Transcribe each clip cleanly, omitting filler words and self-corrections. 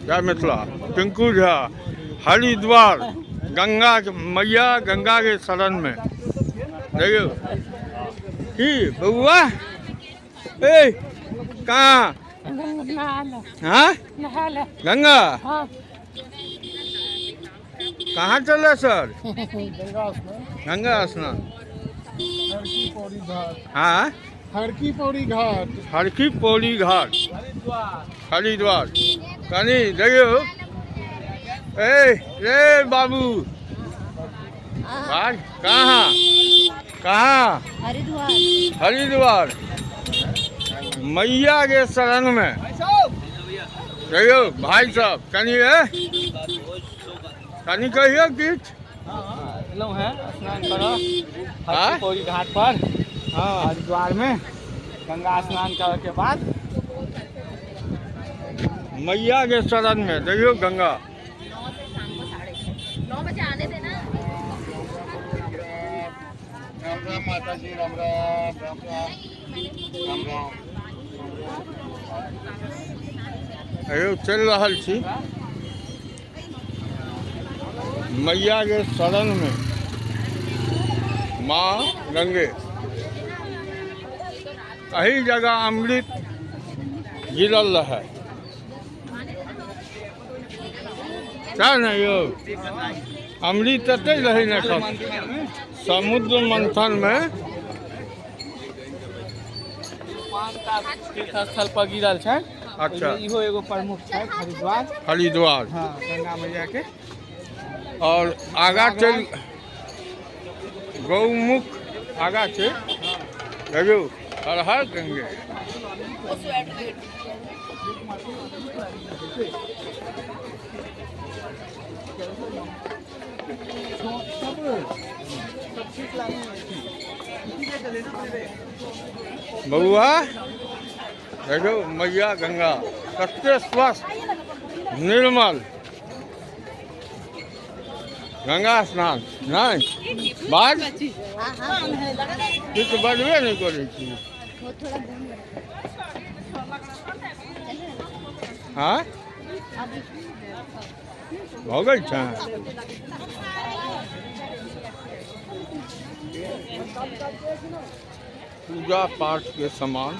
जय मिथिला। टिंकू झा, हरिद्वार, गंगा मैया गंगा के शरण में। देखियौ की बौआ, ए कहाँ? हाँ, गंगा कहाँ चले सर? गंगा स्नान। हाँ, हरकी पौड़ी घाट। हरकी पौड़ी घाट, हरिद्वार। कनी देखियौ, ए रे बाबू भाई, कहाँ कहाँ? हरिद्वार। हरिद्वार, मैया के शरण में। कहियौ भाई साहब, कनी ए कनी कहियौ किछु। एलहुँ हैं स्नान करऽ। हाँ? पौड़ी घाट पर। हाँ, हरिद्वार में गंगा स्नान करऽ के बाद मैया के शरण में। देखियौ गंगा। 9 बजे आने देना। राम राम माता जी, राम राम, राम राम, राम राम। अयो चलि रहल छी मैया के शरण में, माँ गंगे। एही जगह अमृत गिरल रहे। सएह ने यौ, अमृत एतै रहै ने समुद्र मंथन में। पाँचटा तीर्थ स्थल पर गिरल छै। अच्छा। ओहिमे इहो एगो प्रमुख छै, हरिद्वार। हरिद्वार। हाँ, गंगा मैया के। और आगा चल गौमुख आगा छै। देखियौ, हर हर गंगे। बउआ, देखियौ मैया गंगा कते स्वस्थ निर्मल। गंगा स्नान नहि बाज, किछु बजबे नहि करै छी। हाँ, भऽ गेल छै। पूजा पाठ के सामान।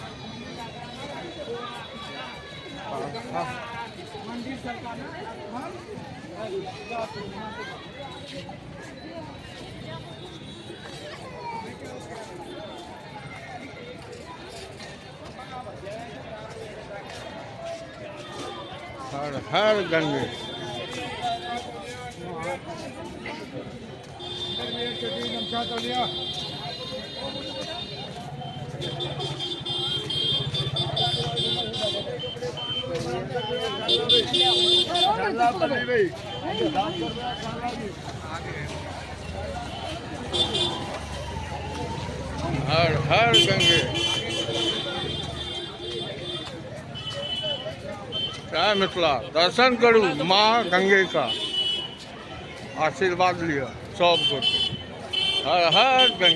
हर हर गंगे। हर हर गंगे। जय मिथिला। दर्शन करू माँ गंगे का, आशीर्वाद लिअ सब गोटे। हर हर गंगे।